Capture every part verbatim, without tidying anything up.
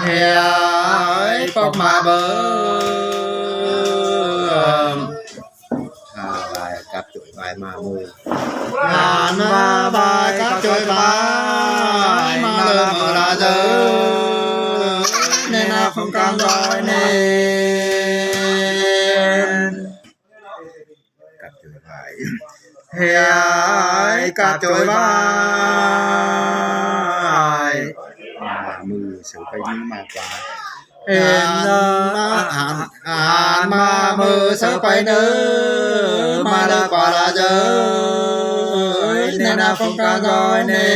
Hiai pok ma bơh. Hai kap chuai bai ma mu. An ma bai kap chuai bai ma lơ mơ la dơ. Nê na phong kang doi nê. Kap chuai bai. Hiai kap chuai bai. Mu sơ pai ni ma kua. An ma, an, an ma mu sơ pai ni ma lơ kua la dơ. Nê na phong kang doi nê.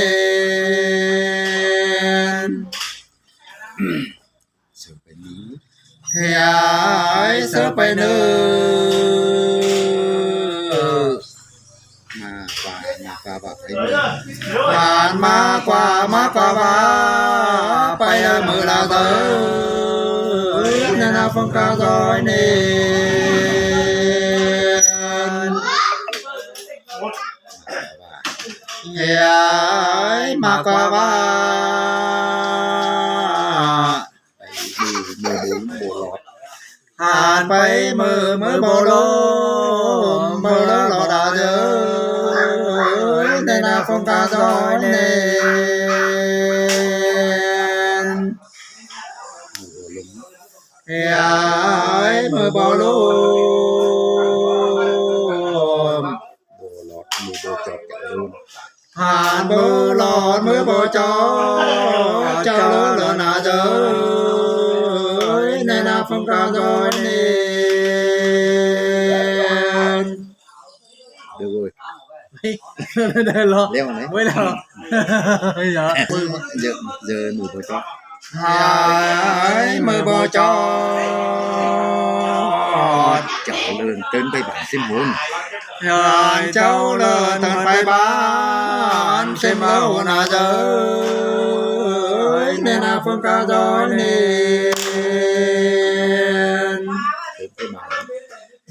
Sơ pai ni. Hiai sơ pai ni. Ma kua, ma kua ba pai ni. An ma kua, ma kua ba pai lơ mơ la dơ. Nê na phong kang doi nê. Hiai ma kua ba. An pai mơ mơ bô lôm, bô lôm lơ la dơ. Nê na phong kang doi nê. Hiai mơ bô lôm. Bô lôm, mơ bô chot chot lôm. An bô lôm mơ bô chot chot lôm lơ na dơ. Nê na phong kang doi nê. Được rồi. Đây lo. Leo này. Mới lo. Bây giờ. Giờ, giờ mơ bô chot. Hiai mơ bô chot. Chao lơn tơn pai ban sim hôn. Hiai chao lơn tơn pai ban sim hôn na dơ. Nê na phong kang doi nê. Tơn pai ban.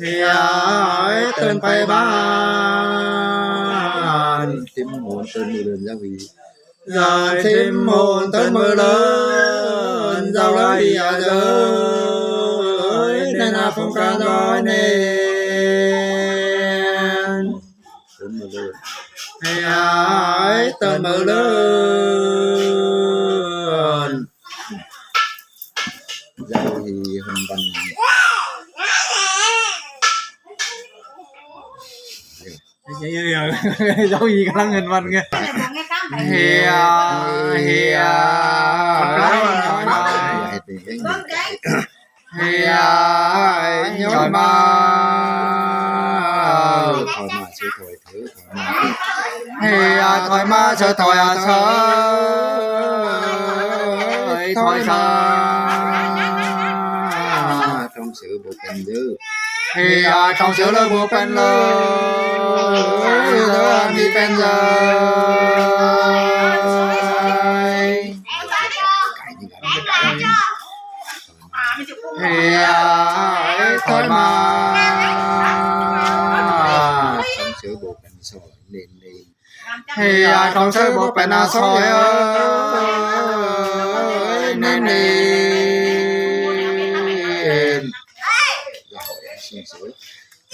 Hiai tơn pai ban. Sim hôn tơn mơ lơn yau hi. Hiai sim hôn tơn mơ lơn yau lơ hi a dơ. Nê na phong kang doi nê. Tơn mơ lơn. Hiai tơn mơ lơn. Yau hi hơnvan. Yau hi kơnang hơnvan nge. Hiai, hiai. Hiai, hiai, hiai ma. Thoi ma, sơ thoi, thoi, thoi ma. Hiai, thoi ma, sơ thoi, a sơ. Thoi sa. Trong sơ bô pen dơ. Hiai, trong sơ lơ bô pen lơ. Lơ mi pen dơ. Hiai, thoi ma. Trong sơ bô pen soi, nên, nên. Hiai, trong sơ bô pen a soi ơi, nên, nên.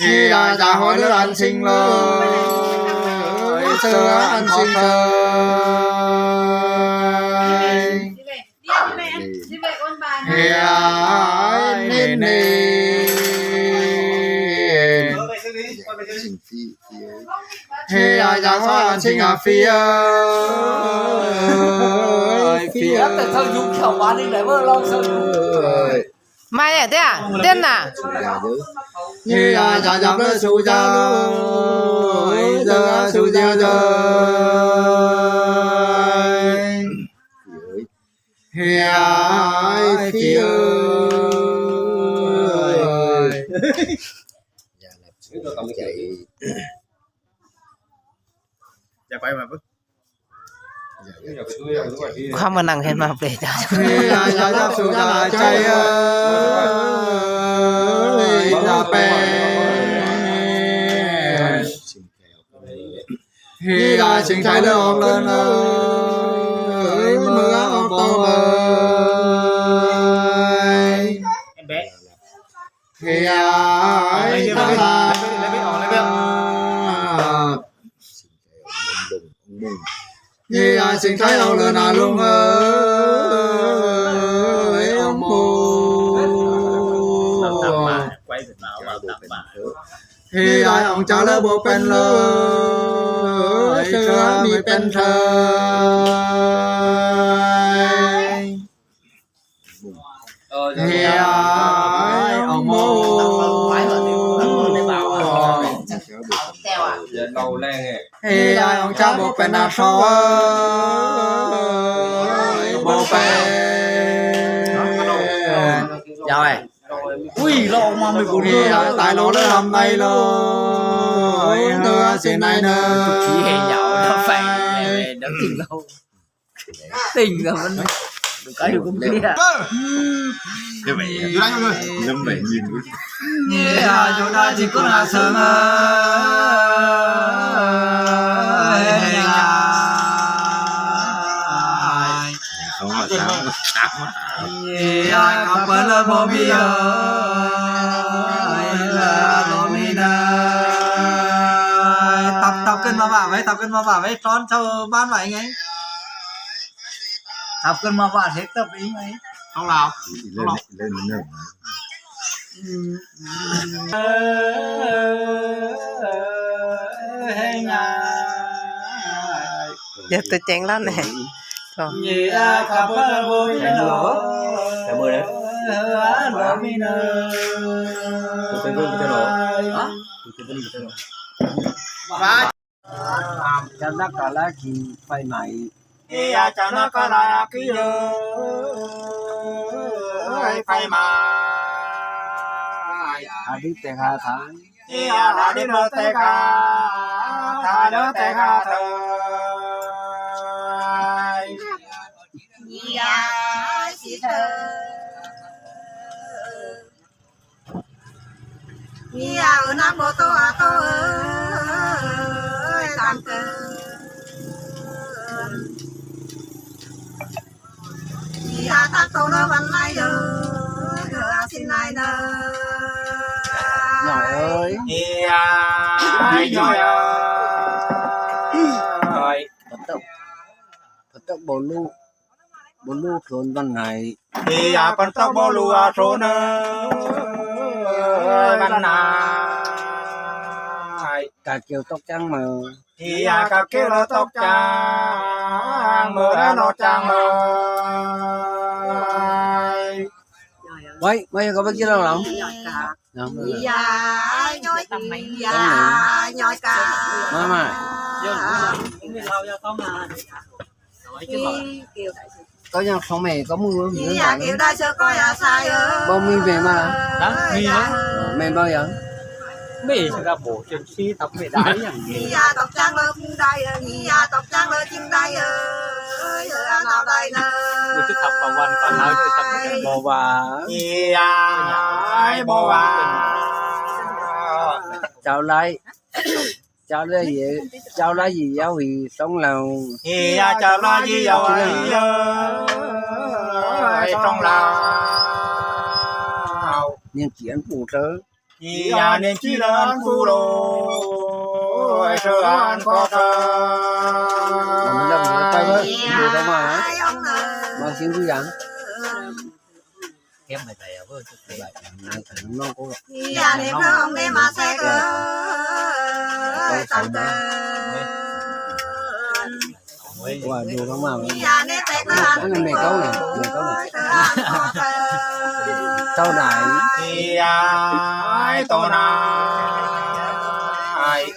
Hiai, dạ hội lơ an sinh lơ. Sơ an sinh lơ. Hiai, nên, nên. Hiai, dạ hội an sinh a phi ơi, phi ơi. Mai à, thế à? Tiên à? Hiai, dạ, dạ, lơ su ya lơ. Giờ su ya ya. Hiai, phi ơi. Khua mơ nang hen ma ple cha. Hiai, ya, ya, su ya chai ơi. Ya pe. Hì-a sing Thái lơ ong lơ nơ, ơi mơ ong tô ơi. Hì-a ơi Thái la. Hì-a sing Thái ong lơ na lung ơi, ong mô. Hì-a ong cha lơ bô pen lơ, ơi sơ mi pen thơ. Hì-a ong mô. Hì-a ong cha bô pen na thơ, bô pen. Rồi. Ui, lo mà mày bố. Hì-a tai lo lơ hăm nai lo. Nơ sing nai nơ. Chỉ hẹn nhau nó phải, nó tỉnh lâu. Tỉnh rồi vẫn được cái cũng kia. Như vậy. Như vậy. Như vậy. Hì-a, chúng ta chỉ có là sớm ơi. Không mà sáng, sáng. Hì-a, khắp bờ lơ bô mi ơi, lơ bô mi nơ. Tập, tập cân mà bảo vậy, tập cân mà bảo vậy, trốn sau ban vậy ngay. Tập cân mà bảo hết tập ý ngay. Không nào. Lên, lên, lên. Giờ tôi chén lắm nè. Rồi. Hả? Cha năk kơ la ki phai mai. Hì-a cha năk kơ la ki ơi, phai mai. Hă đi te ha tha. Hì-a hă đi lơ te ha, tha lơ te ha tha. Hì-a si tha. Hì-a ơ nă bô tô a tô ơi, tam tơ. Hì-a tăk tô nơ văn nai ơ, ơ a sing nai nơ. Nhoi ơi. Hì-a, ai nhoi ơi. Bật tốc. Bật tốc bô lu. Bô lu thôn văn nai. Hì-a bật tốc bô lu a thôn ơi, văn nai. Kà kiêu tốc chang mơ. Hì-a kà kiêu lơ tốc chang mơ, lơ nô chang mơ. Vậy, bây giờ có biết gì đâu lắm? Mama. Có nhang không mẹ, có mua không? Bao mi mẹ mà. Hả? Mi hả? Mẹ bao giờ? Mi sẽ ra bộ trên si tập mẹ đái nhỉ? Người cứ thập vào văn còn nói chứ sao mà bỏ vào. Ai bỏ vào. Chào lại. Chào lại gì? Chào lại gì giáo hì sống lào. Hì ya chào lại gì giáo hì sống lào. Niên kỷ ăn phủ tớ. Hì ya niên kỷ lơ ăn phủ lô. Ai sơ ăn có tớ. Mà mình đang phải bớt. Điều đó mà. Mà xin vui vẻ. Kém mày tài à, bớt chút. Nông cô. Hì ya niên kỷ lơ ăn để mà sẽ có. Ai tạm thời. Ủa, dù không mà. Cái này mẹ câu này, mẹ câu này. Tao đại. Ai tao đại.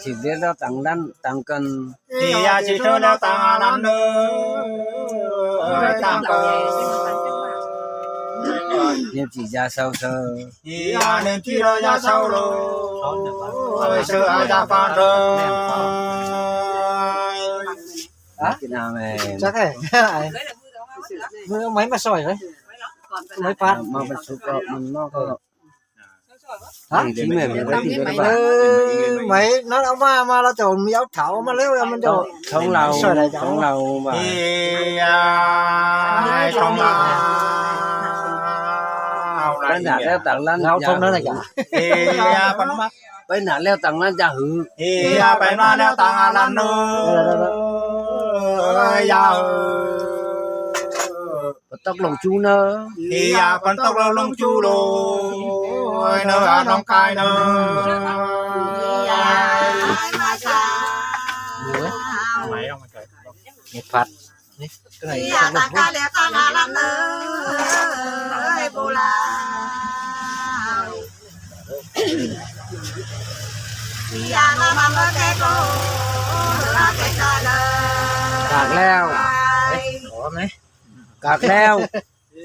Chỉ biết đó tăng lăn, tăng cân. Hì ya chỉ cho nó tăng lăn nữa. Tăng cân. Niên kỷ già sau sơ. Hì ya niên kỷ lơ già sau lô. Ôi, sơ ai già phan rồi. Hả? Cái nào này? Chắc thế. Mưa máy mà sỏi đấy. Máy phát. Mà mình sụp rồi, mình nó có. Hả? Chỉ mày, mày có gì đó. Ơ, mày nói ông ba mà là chỗ mày áo thảo mà nếu mà chỗ. Sống lâu, sống lâu mà. Thì, à, sống lâu. Bái nạp leo tang lăn. Lâu thông đó là cả. Thì, à, bái nạp leo tang lăn ja hư. Thì, à, bái nạp leo tang lăn nư. Ơi, ja hư. Bơtŏk lông chu nơ. Iya, bơtŏk lông chu lôi nơ, a nong kai nơ. Iya, ma sa. Một phát. Iya, ta ka le ta ma lam nơ. Ơi, bu la. Iya, ma ma ma ke ko. Ke ta nơ. Kak leo. Ai. Ủa, mày? Kak leo.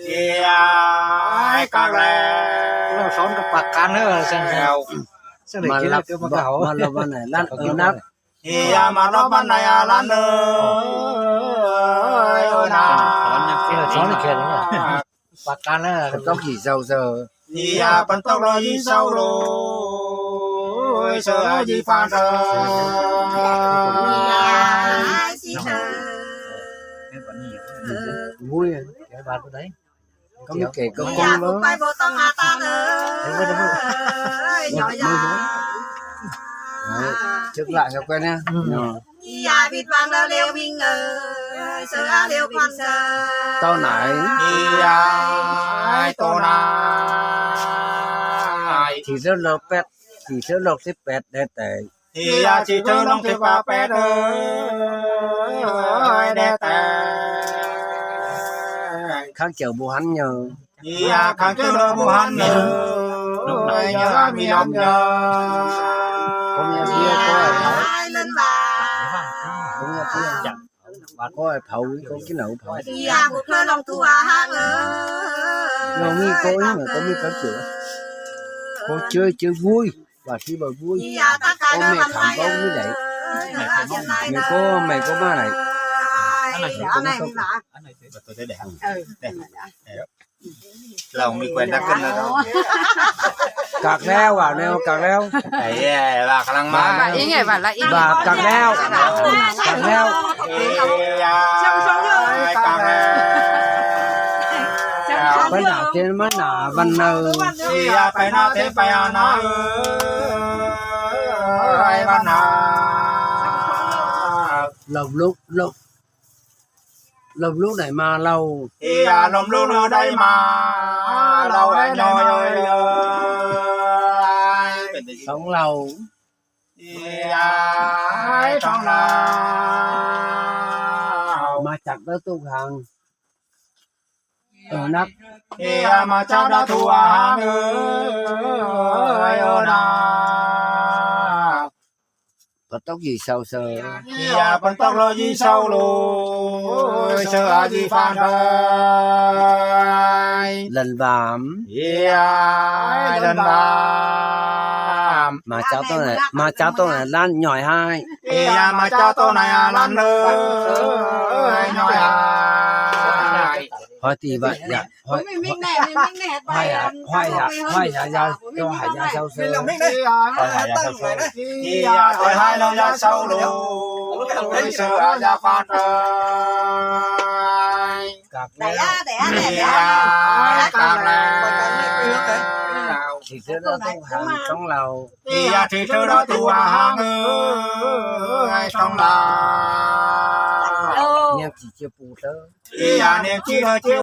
Ê, ai, kak leo. Nó són cái pạc can nữa, xem, xem. Leo. Xem để mà kia lặp, cái mà mà, cái hậu. Mà lặp bên này, lăn, ơ, nắp. Ê, à, mà lặp bên này, à, lăn, ơ, ơ, nắp. Són nhá, kia, són nhá, kia, đúng không? Pạc can nữa. Bơtŏk yik sâu sơ. Iya, bơtŏk lông yik sâu lôi, sơ a yik phan sơ. Vui, cái bạn ở đấy. Có mấy kẻ có con đó. Trước lại cho quen nhá. Ừ. Rồi. Iya, bit bang lơ leo ming ơi, sơ a leo phan sơ. Tao nải. Iya, ai tao nải. Chỉ sơ lơ pet, chỉ sơ lơ sếp pet để tệ. Iya, chỉ sơ lơ sếp pet ơi, để tệ. Kháng chiều bu hăn nhờ. Iya, kháng chiều lơ bu hăn nơ. Ơi, nhớ mi lom nhớ. Không nhớ bia có ai phao. Không nhớ bia. Bà có ai phao, có cái nào phao. Iya, bu klơ lông thu a hang ơi. Lông mi có ý mà có mi có chữ. Có chơi, chơi vui. Và khi mà vui. Iya, ta ka có mẹ thảm bóng mới đẩy. Mẹ có, mẹ có ba này. Anh này, anh này. Tôi thấy đẹp. Ừ. Đẹp. Lòng mi quen đắc cân rồi đó. Kak leo à, neo kak leo. Ê, ê, bà khả năng mà. Bà ý nghĩa bà là ý nghĩa. Bà kak leo. Kak leo. Ê, à, kak leo. Bái nạp trên bái nạp văn nơ. Ê, à, bái nạp trên bái nạp. Ê, văn nơ. Lộc lục, lộc. Lộc lục đẩy mà lâu. Ê, à, lộc lục đẩy mà lâu, ai nhoi ơi. Sống lâu. Ê, à, ai sống lâu. Mà chắc đó tụ hàng. Ơ nắp. Ê, à, mà chắc đó tụ hàng ơi, ơ nắp. Bơtŏk yik sâu sơ. Iya, bơtŏk lông yik sâu lôi, sơ a yik phan sơ. Lăn bam. Iya, lăn bam. Mà cháu tôi này, mà cháu tôi này lăn nhỏi hai. Iya, mà cháu tôi này lăn ơi, nhỏi hai. Hỏi thì vậy, dạ. Hỏi, hỏi, hỏi, hỏi, hỏi, hỏi, dạ, dạ, cho hỏi, dạ, sâu sơ. Hỏi, hỏi, dạ, sâu sơ. Iya, tôi hai lông, dạ, sâu lông. Sơ a yik phan sơ. Kak leo. Iya, kak leo. Chỉ sơ đó tụ hàng sống lâu. Iya, chỉ sơ đó tụ hàng ơi, sống lâu. Niêm chỉ chia bù sơ. Iya, niêm chỉ sơ chia